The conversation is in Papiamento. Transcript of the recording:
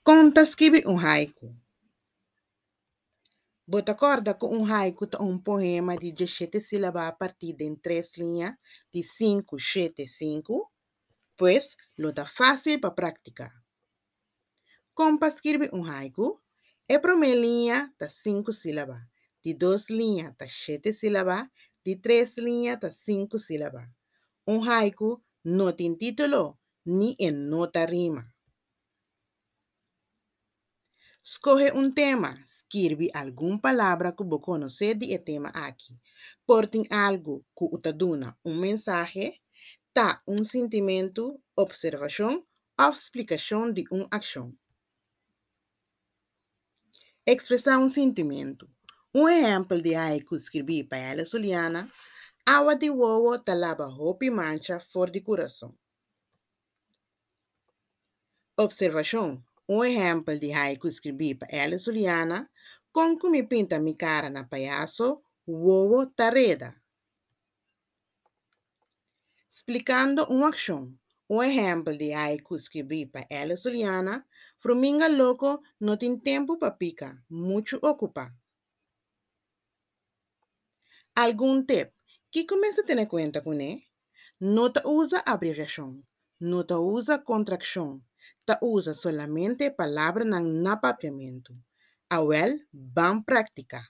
Kon ta skibi un haiku? Bo ta kòrda ku un haiku ta un poema di djeshete sílaba partí den tres liña di sinku, shete, sinku? Pues, lo ta fásil pa praktiká. Kon pa skirbi un haiku? E promé liña ta sinku sílaba, di dos liña ta shete sílaba, di tres liña ta sinku sílaba. Un haiku no tin título ni e no ta rima. Skohe un tema, skirbi algun palabra ku bo konosé di e tema aki. Por tin algu ku ta duna un mensahe, ta un sintimentu, opservashon òf splikashon di un akshon. Ekspresá un sintimentu. Un ehèmpel di haiku skirbí pa Ella Juliana, Awa di wowo ta laba hopi mancha for di kurason. Opservashon, Un ehèmpel di haiku skirbí pa Ella Juliana, Kon ku mi pinta mi kara na payaso, wowo ta reda. Splikando un akshon, Un ehèmpel di haiku skirbí pa Ella Juliana, Fruminga loko no tin tempu pa pika, muchu okupá. Algun tep, Kiko mester tene kuenta kuné? No ta usa abreviashon, no ta usa kontrakshon, ta usa solamente palabranan na papiamentu. Awèl, ban praktiká!